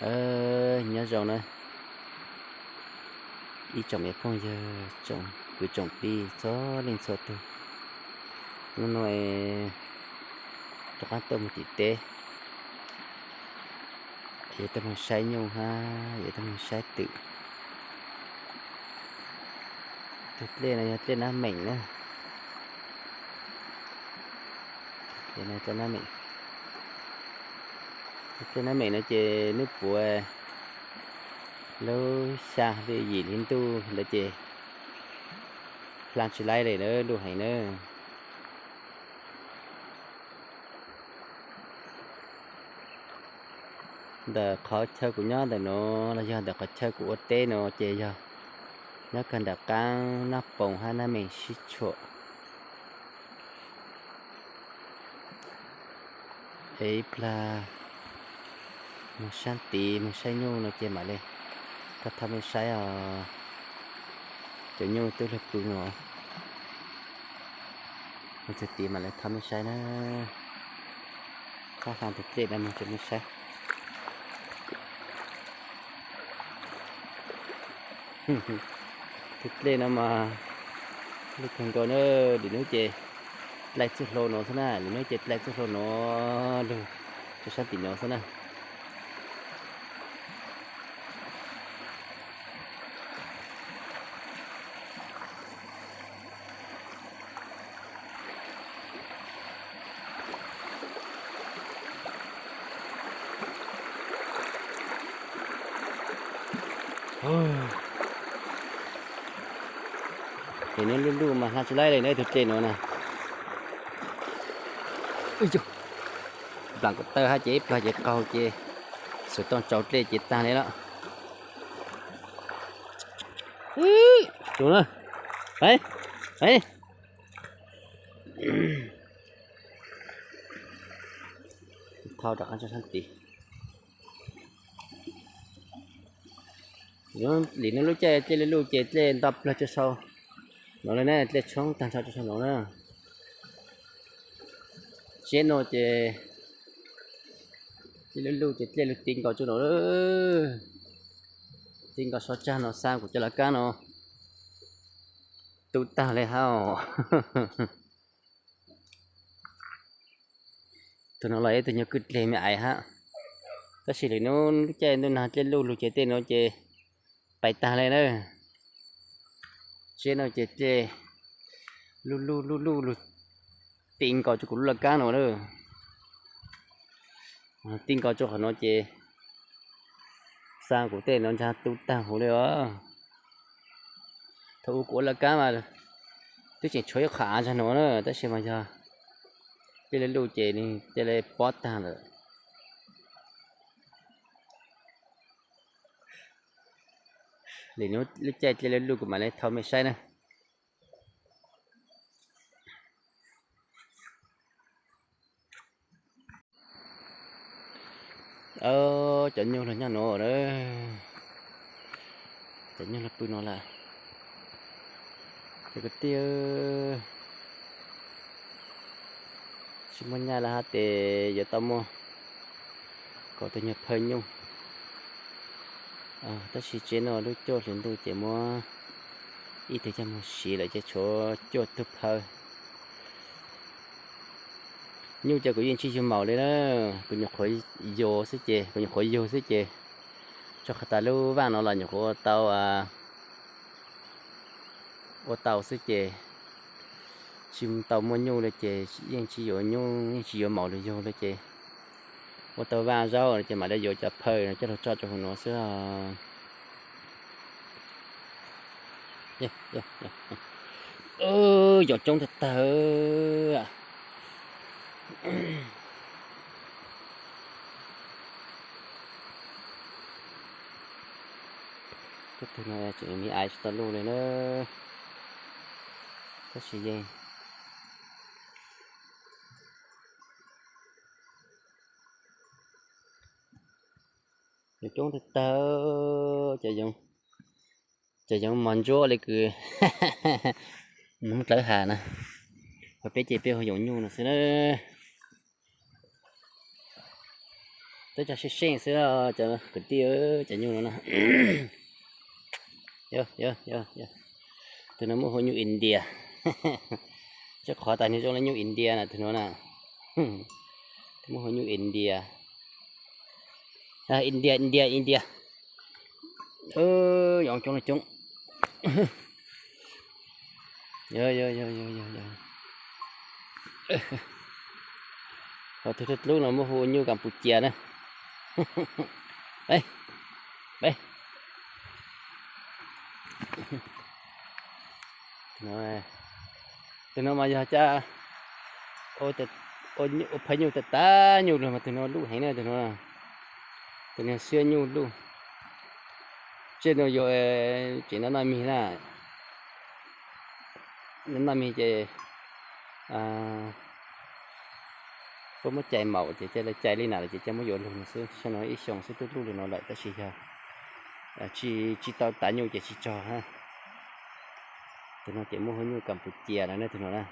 Nyob zoo na ib tsoom me phooj ywg, tsoom kwv tsoom tij txhua leej txhua tus. Hnub no rov qab tuaj mus tim teb, yuav tuaj mus saib nyuj hab yuav tuaj mus saib twm. Tus dlej no yog dlej Nab Meem na. Dlej Nab Meem no ces nws puav lub xya hli yim hli ntuj ntawd ces hla tsis laib li na, luj heev na. Ntawm qhov chaw kuv nyob ntawm no los yog ntawm qhov chaw kuv ua teb no ces yog nyob kawg ntawm qaab Nab Poos hab Nab Meem sib tshuam. Es ib plag moog saab tid moog saib nyuj no ces mam li thauj thauj mej saib os. Cov nyuj twb luag pw no, moog txug tid mam li thauj mej saib na. Qab hla tus dlej no moog rau mej saib. Tus dlej no mas luj kawg nkaus na. Lwm hnub ces dlai txuj hlua no xwb na, lwm hnub ces dlai txuj hlua no lug rau saab tim no xwb na. Ces neb luj luj mas hla tsis laib li neb tug dlej no na. Nplaam kuv taw hab ces ib plag ces qaug ces xum tau tsau dlej ces taag li lawm. Tus na, thau rov qab rau saab tid. Lwm hnub lub caij dlej luj luj ces dlej nto plawg rua sau no le na, dlej tshoob taag nrho rua sau no na. Tsiab no ces dlej luj luj ces dlej luj ti nkaus rua no, ti nkaus sov tsag no, xaa kuv cov laj kaab no tu taag li hab. Tug no los ib tug nyuag kwj dleg me ais hab, tab sis lwm hnub lub caij ntuj nag dlej luj lug ces tej no ces pais taag li na. Tsiab no ces dlej luj luj luj luj lug ti nkaus rua kuv lub laj kaab no na. Ti nkaus rua qhov no ces xaa kuv tej no ntsag tu taag huv li os. Thaum ub kuv ua laj kaab mas twb tseem tshuav ib qho av ntsag no na, tab sis mas yog dlej luj luj ces nwg ca le pob taag lawm. Lwm hnub lub caij dlej luj luj kuv mam le thau mej saib na. Cov nyuj lug nyob nuav na, cov nyuj lug pw nuav lawm. Cov kwv tij, tsis muaj nyaj lawm hab tes yuav tau muaj kaum tug nyuag phawj nyuj. Tab sis tsev no lub cuaj hlis ntuj ces muab ib tug coj moog siv lawm ces tshuav cuaj tug phawj. Nyuj ces kuv yeej tsis yug maum li na, kuv nyuam qhuav yug xwb ces, kuv nyuam qhuav yug xwb ces, tso qhov tas lub vaaj no los nyuam qhuav ua tau, ua tau xwb ces tsis tau muaj nyuj li ces yeej tsis yuav nyuj, yeej tsis yuav maum lug yug li ces ua tau vaaj zaub ces mam li yuav cov phawj no coj lug tso rau huv nuav xwb. Yog coob tag tag. Tug no tseem me ais tsis tau luj li na, tab sis yeej coob tag tag. Cov yoov mos ntsuab li kws Hmoob dlawb has na, ho peb ces peb hu yoov nyuj no xwb na. Twb tso seej seej xwb cov kwv tij, cov nyuj no na. Tus no muaj hu nyuj India. Tsis qhov tas nws zoo li nyuj India na tus no na. Muaj hu nyuj India. India, India, India. Yoov coob li coob. Ho tus dlub dlub no muaj hu nyuj Campuchia na. Tus no mas yog caj ua phaj nyuj tas tas nyuj lug mas tus no luj heev na tus no. Tus no siab nyuj luj. Tsiaj no yuav tseem noj noj mis na. Noj noj mis ces puab muab cais maum ces cais li cais li na lawm ces coj muab yuav lug no xwb. Xyoo no ib xyoo xwb twb luj li no lawm tab sis yog tsis tau tav nyuj ces tsis tso. Tus no ces muaj hu nyuj Campuchia no ne tus no na.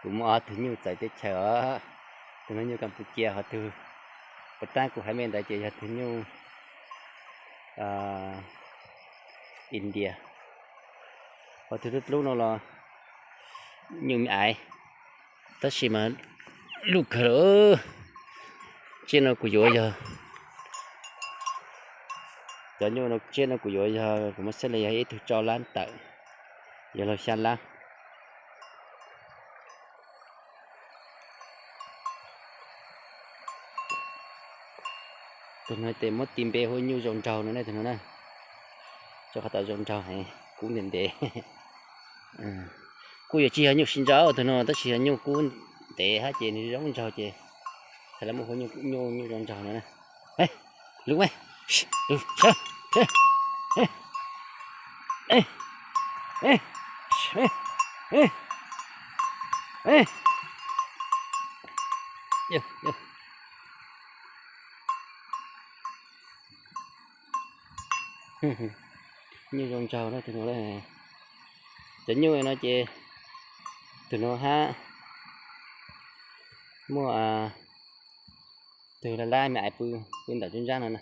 Kuv muaj ob tug nyuj txawv teb chaws os. Tus no nyuj Campuchia ho tus puas tab kuv hais me ntawd ces yog tus nyuj India. Ho tus dlub dlub no los nyuj me aiv, tab sis mas luj kawg lawm. Tsiaj no kuv yuav yog, cov nyuj no tsiaj no kuv yuav yog kuv muab xeeb li yog ib tug rau lab tawm, yuav luag xya lab. Tus no ces muab tis npe hu nyuj zoo nraug no ne tus no na. Tso qhov tau zoo nraug heev, kub ntev ntev. Kuj yuav tsis yog nyuj sib ntsau tus no tab sis yog nyuj kub ntev hab ces nws zoo nraug ces txhad lawv muab hu nyuj nyuj zoo nraug no na. Lub me, lub sawb. Nyuj zoo nraug na tus no. Cov nyuj no ces tus no hab muaj tug laj lab me aiv pw pw ntawm tsob ntsab no na.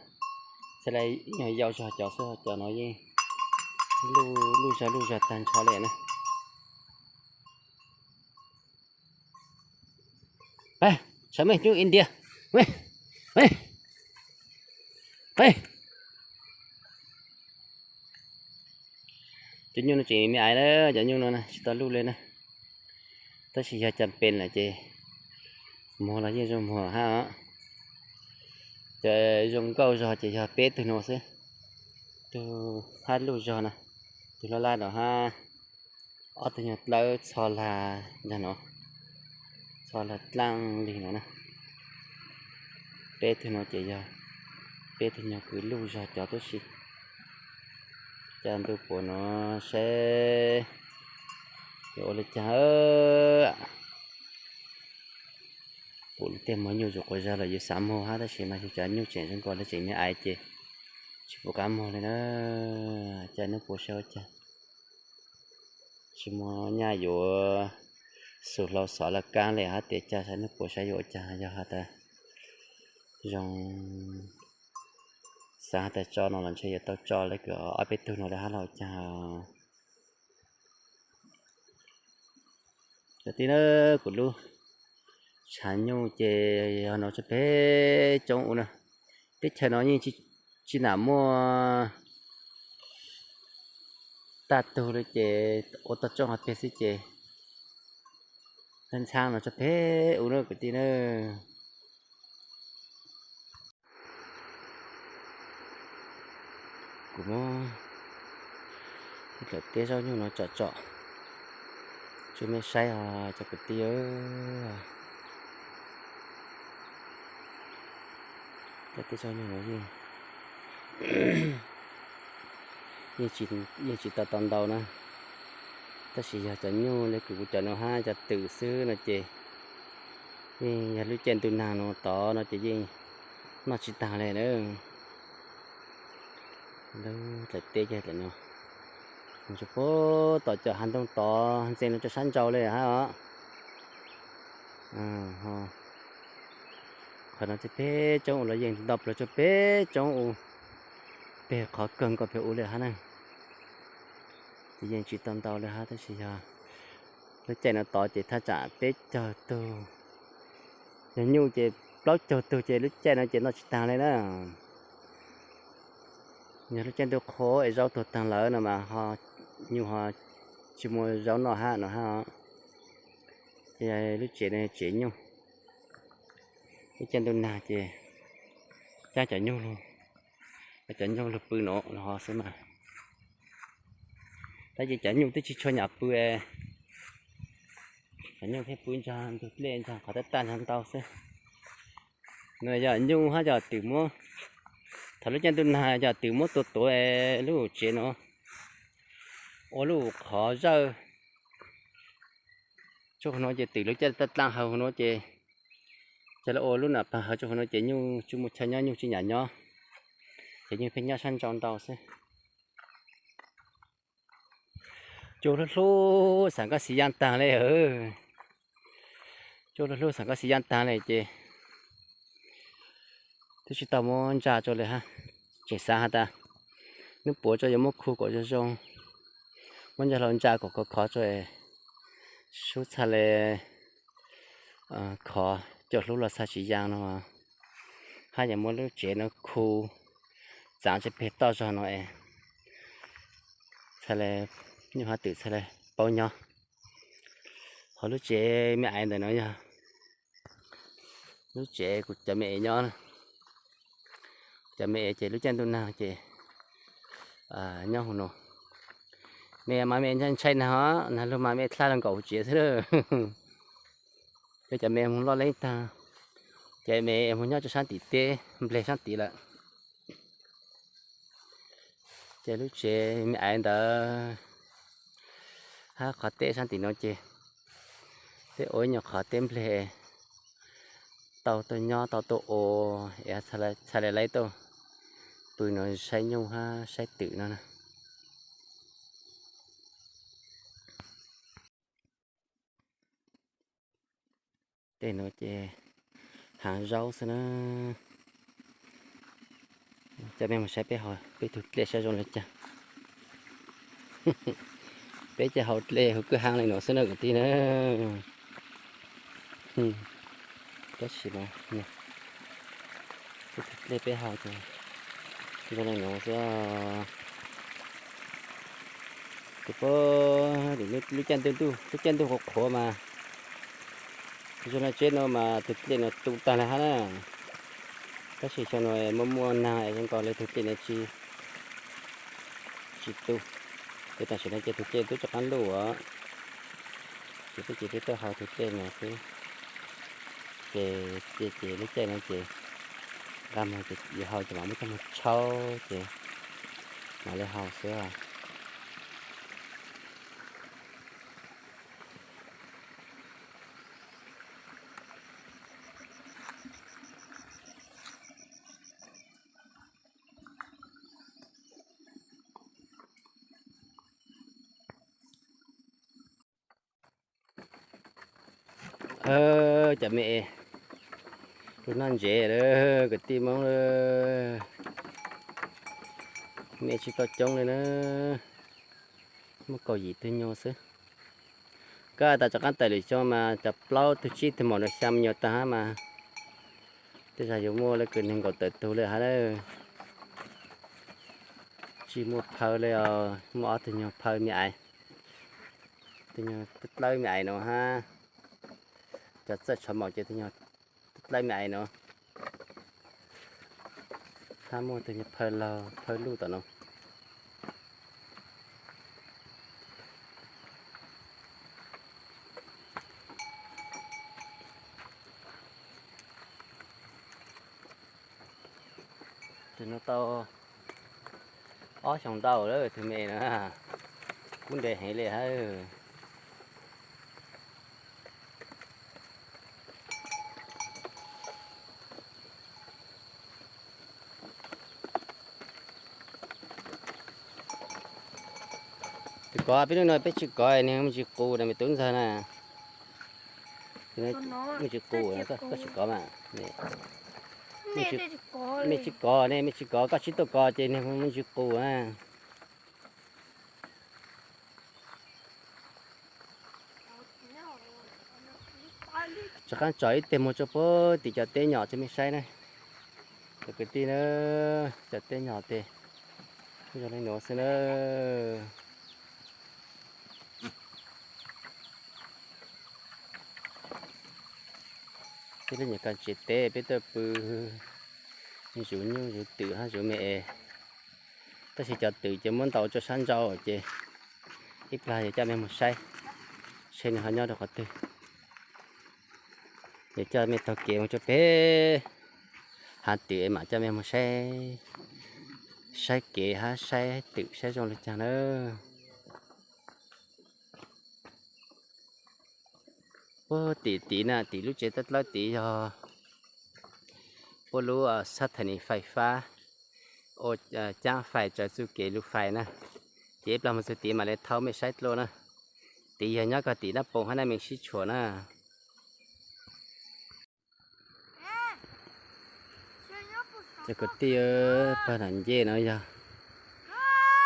Txhad lawv nyuag yau zog cov xwb, cov no yeej luj zog luj zog tag nrho li na. Sawv me nyuj India, me, me, me. Cov nyuj no tseem me aiv na, cov nyuj no na tsis tau luj li na. Tab sis yog cas pes lawm ces muag los yeej zoo muag hab os. Cov zoo nkauj zog ces yog peb tug no xwb, tug hab luj zog na, tug laj lab no hab ob tug nyuag dlawb txho lag ntag no, txho lag dlaaj li no na. Peb tug no ces yog peb tug nyuag kws luj zog cov tub si. Cas ntuj puas no saib yuav ua li cas. Pum lub tiaj muag nyuj zuj quas zog los yus xav muag hab tab sis mas yus cov nyuj tseem zoo nkauj li tseem me aiv ces tsis pum qab muag li na. Cas ntuj puas saib ua cas. Tsis muaj nyaj yuav xus hlau xov laj kaab li hab tias cas saib ntuj puas saib yuav ua cas, yog has tas zoo xav has tas tso no los ntshe yuav tau tso li kws ob peb tug no li hab los ua cas. Cov tij na, kuv lub tshav nyuj ces yog no tso peg tsoob u na. Teb chaws no yeej tsis nam muaj taj tug li ces ua tau tsoob hov peg xwb ces ntxhab no tso peg u na kwv tij na. Kuv muab tawm teb zaub nyuj no tsom tsom tso mej saib os cov kwv tij. Tawm teb zaub nyuj no yeej tsis tau tau ntau na, tab sis yog cov nyuj li kuv cov no hab cov twm xwb no ces yeej yog lub caij ntuj nag no tod no ces yeej noj tsis tag li na. Lub tawm teb cov no mus tsuas puag tom cov hav ntoo tod ntxeev no rau sab nraud li hab os. Qhov no ces peb tsob ua los yeej nto plaws tsuas peb tsob ua, peg qhov kawg nkaus peg ua li hab na. Ces yeej tsis tau ntau li hab tab sis yog lub caij no tod ces thaj tsam peb caug tug, yog nyuj ces plaub caug tug ces lub caij no ces noj tsis taag li na. Yog lub caij ntuj qhuav es zaub tuag taag lawm no mas ho nyuj ho tsis muaj zaub noj hab no hab. Ces lub tsev no tsev nyuj, lub caij ntuj nag ces cab cov nyuj lug, cov nyuj lug pw no no xwb mas. Tab ces cov nyuj twb tsis tshua nyam pw, cov nyuj thiaj pw ntog ntug dlej ntog qhov tab taj ntog ntau xwb. No yog nyuj hab yog twm muab, thaum lub caij ntuj nag yog twm muab tua tuav lub tsev no ua lub qhov zawj. Tsuas hauv no ces twm lub caij tab dlaaj hauv no ces coj lug ua lub nam pag hauv tsuas hauv no ces nyuj tsis muaj chaw nyob nyuj tsis nyam nyob, ces nyuj pheej nyob sab nraud ntau xwb. Cua hlub hlub xam nkauj xis yaaj taag li. Cua hlub hlub xam nkauj xis yaaj taag li ces twb tsis tau muab ntsa rua li hab. Tseem xav has tas nub puav rua yuav muab khu kom zoo zoo, muab ntsa hlau ntsa kom khov khov rua, sub txhaj le khov cua hlub los txhaj tsis yaa no, hab yuav muab lub tsev no khu txaav tseg peg toj zog no es txhaj le nyuj hab twm txhaj le paub nyob. Hauv lub tsev me aiv ntawm no yog lub tsev kuv cov me es nyob. Cov me es ces lub caij ntuj nag ces nyob hauv no. Me mas me ntshai nag os, nag lug mas me dlha lug nkaum hauv tsev xwb. Cov me moog loj leeb taag, ces me moog nyob rua sab tim teb npleg sab tid lawm. Ces lub tsev me aiv ntawd hab qhov teb sab tim no ces peb ua ib nyuag qhov teb npleg tau tuaj nyob tau tuaj ua, es txhaj le laib tuaj pw no saib nyuj hab saib twm no na. Tej no ces haav zaub xwb na. Coj mej mus saib peb haus peb tug dlej saib zoo le caag. Peb coj haus dlej huv kwj haab le nuav xwb na kwv tij na. Tab sis mas peb tug dlej peb haus ces zoo le nuav xwb. Tus puab lub caij ntuj, lub caij ntuj qhuav qhuav mas zoo le tsev no mas tug dlej no tu taag le hab na. Tab sis xyoo no muaj muaj naag zoo nkaus le tug dlej no tsis, tsis tu. Ces tam sim no ces tug dlej tub rov qaab luj os. Ces peb ces peb tuaj haus tug dlej no xwb. Ces, ces, ces lub caij no ces nqag muag ces yuav haus ces mam muab coj moog tshaub ces mam li haus xwb. Cov me es, lub noj ntsev lawm kwv tij Moob lawm. Me tsis tau coob li na, muaj kaum yim tug nyuag xwb. Kab tas rov qaab tawm lwm xyoo mas cov plaub tug tsib tug maum nrug xyaa me nyuam taag hab mas tej zag yuav muaj le kws neeg nkaum tawm tug le hab lawm. Tsis muaj phaw le os, muaj ob tug nyuag phaw me aiv, tug nyuag dlawb me aiv no hab. Cov txawj tshov maum ces tug nyuag dlawb me aiv no hab, muaj tug nyuag phaw laug phaw luj tom no. Tug no tau ob xyoos ntau lawm tug me no, kub ntev heev le hab. Tsis kov, peb lub no peb tsis kov, nwg me ntsis qus na, me tub ntxawg na. Me ntsis qus, koj tsis kov mas. Mej tsis kov ne, mej tsis kov, koj tsis tuaj kov ces niag me ntsis qus na. Rov qab tso ib teg muag rua puag tim cov teb nyom rua mej saib na. Cov kwv tij na, cov teb nyom tes zoo le nuav xwb na. Peb lub nyuam koj tsev teb peb tuaj pw zuv nyuj zuv twm hab zuv me es. Tab sis cov twm ces muab ntaus rua sab nrau ces ib plag yog coj mej moog saib seb nwg ho nyob rua qhov twg. Yog coj mej taug kev moog rua peg hav twm es mam coj mej moog saib, saib kev hab saib twm saib zoo le caag na. Puag tim tid na, tim lub tsev dlawb dlawb tid yog puab lub xab thais nis fais fab ua caab fais tsawv txuj kev lug fais na. Ces ib plag moog txug tid mam le thau mej saib dlua na. Tid yog nyob kag tim Naj Poos hab Naj Mees sib tshuam na. Cov kwv tij, pag nram ncej no yog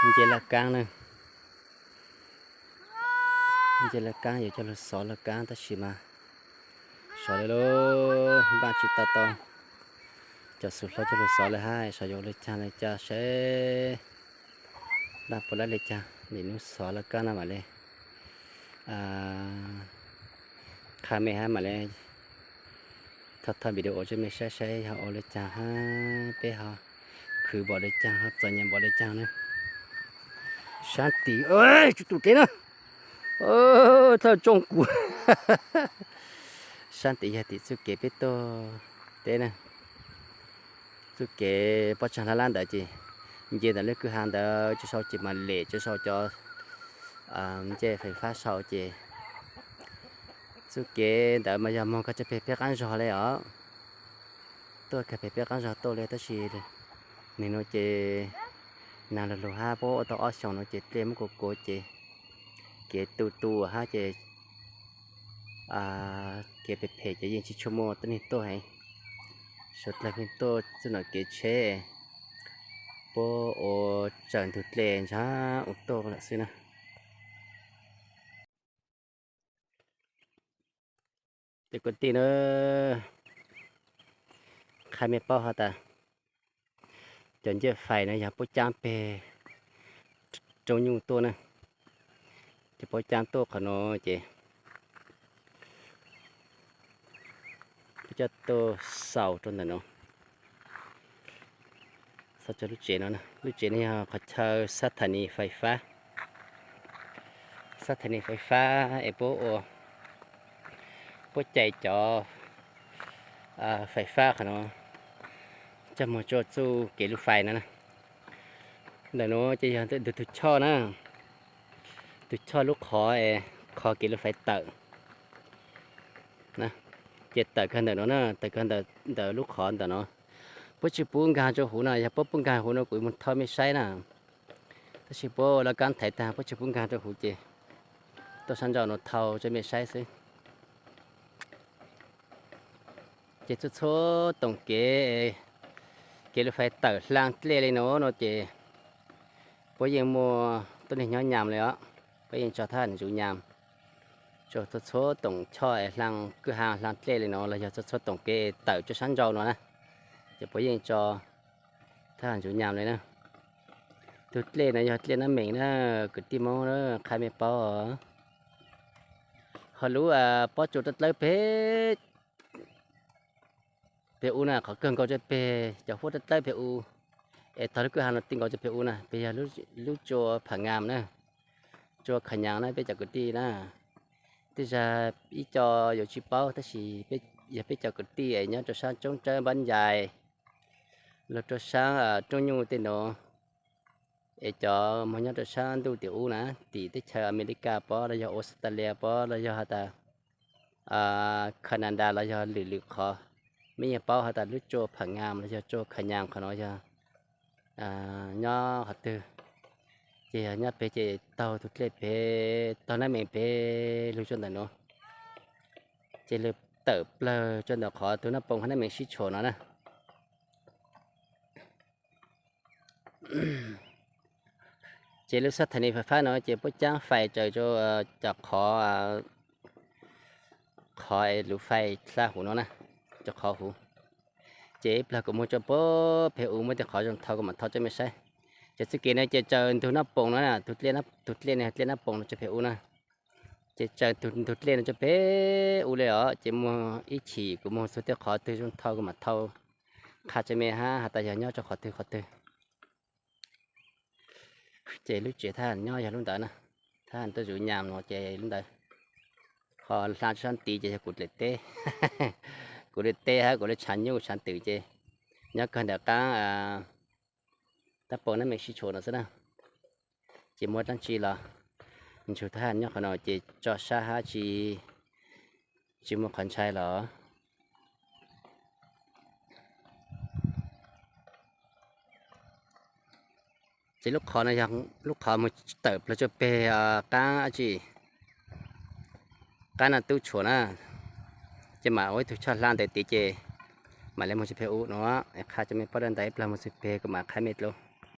ncej laj kaab na. Ncej laj kaab yuav coj lug xov laj kaab tab sis mas sov le lub npaaj tsis tau tau. Cov xum hlob coj lug xov le hab sov yuav ua le caag le caag seb npaaj puas lab le caag. Nim nub xov laj kaab no mam le qha mej hab mam le tho tho video rua mej saib saib ho ua le caag hab peb ho khwv npaum le caag ho txom nyem npaum le caag na. Saab tim, tsuj tus dleb na, thawj tsooj kuv. Saab tim yog tim txuj kev peb tuaj teb na. Txuj kev pob tsaag hlab lab ntawd ces nce ntawm lub kwj ha ntawd tso sau ces mas lem tso sau cov ncej fais fab sau ces txuj kev ntawd mas yog moog kag tsawg peg peb qaab zog le os. Tuaj kag peg peb qaab zog tuaj le tab sis nwg nuav ces nag lug lug hab puab ua tau ob xyoos nuav ces dlej muab kuav kuav ces kev tu tu hab ces kev phem phem ces yeej tsis tshua muaj tuab neeg tuaj heev. Suav dlawg pheej tuaj txuj nuav kev tsheb puab ua tsaws ntug dlej ntsha ua tuaj lawm xwb na. Cov kwv tij na, qha mej paub has tas cov ncej fais no yog puab caab peg roob nyuj tuaj na. Ces puab caab tuaj qhov nuav ces puab coj tuaj xaus rua ntawm nuav. Xaus rua lub tsev no, lub tsev no yog qhov chaw xab thais nis fais fab. Xab thais nis fais fab es puab ua, puab cais cov fais fab qhov nuav coj moog rua txuj kev lub fais no na. Ntawm nuav ces yog ntawm tug choj na, tug choj lub qhov es qhov kev lub fais tawm. Ces tawm kag ntawm nuav na, tawm kag ntawm lub qhov ntawm nuav. Puab tsis pub nkaag rua huv na, yog puab pub nkaag huv no kuv moog thau mej saib na. Tab sis puab ua laj kaab thaiv taag puab tsis pub nkaag rua huv ces tuaj sab nrau nuav thau rua mej saib xwb. Ces txhua txhua toom kev, kev lub fais tawm hlaang dlej le nuav no ces puab yeej muaj tuab neeg nyob nyam le os, puab yeej tso thab ham ntsuv nyam. Txhua txhua toom choj es hlaang kwj ha hlaang dlej le nuav los yog txhua txhua toom kev tawm rua sab nrau nuav na, ces puab yeej tso thab ham ntsuv nyam le na. Tug dlej no yog dlej Nab Mees na, kwv tij Moob qha mej paub. Ho lub pob tsua dlawb dlawb peg peg u na, qhov kawg nkaus rua peg cov huab dlawb dlawb peg u, es tog lub kwj ha no ti nkaus rua peg u na, peg yog lub tsua Pham Ngas na, tsua Kham Nyas na peb cov kwv tij na. Tej zag ib co yuav tsis paub tab sis yog peb cov kwv tij es nyob rua sab Tsoob Tsawb Npab Ncais, los rua sab Roob Nyuj tej nuav, es cov moog nyob rua sab ntuj tim ub na, tim teb chaws Amelikas pob los yog Australia pob los yog has tas Canada los yog lwm lwm qhov, mej yeej paub has tas lub tsua Pham Ngas los yog tsua Kham Nyas qhov no yog nyob qhov twg. Ces yog nyob peg ces taug tug dlej peg taug Nab Mees peg lug rua ntawm nuav, ces lug tawm plawg rua ntawm qhov tug Nab Poos hab Nab Mees sib tshuam no na. Ces lub xab thais ni fais fab no ces puab caab fais tsaws rua cov qhov, qhov es luv fais hla huv no na, cov qhov huv. Ces ib plag kuv muag tso puag peg u, muaj tej qhov zoo thau kuv mam thau tso mej saib. Ces txuj kev no ces tsaws ntug nab poos no, tug dlej no, dlej nab poos no tso peg u na. Ces tsaws ntug dlej no tso peg u le os, ces muaj ib chim kuv muag txug tej qhov twg zoo thau kuv mam thau qha tso mej hab has tas yog nyob rua qhov twg qhov twg. Ces lub tsev thab ham nyob yog lub ntawd na, thab ham tuaj zuv nyam no ces lub ntawd. Ho hla sab tid ces yog kuv dlaim teb, kuv dlaim teb hab kuv lub tshav nyuj tshav twm ces nyob kawg ntawm qaab tab poos nab mej sib tshuam no xwb na. Ces muaj dlaab tsi los ntsug thab ham nyob qhov no ces tso sab hab tsi, tsi muaj qhov ntshai los. Ces lub qhov no yog lub qhov moog tawm plawg tso peg qaab dab tsi, qaab naj tub tshuam na. Ces mam ua ib tug choj hla ntawd tid ces mam le moog tso peg u no, qha tso mej paub dab ntawd ib plag moog tso peg kuv mam qha mej dlua.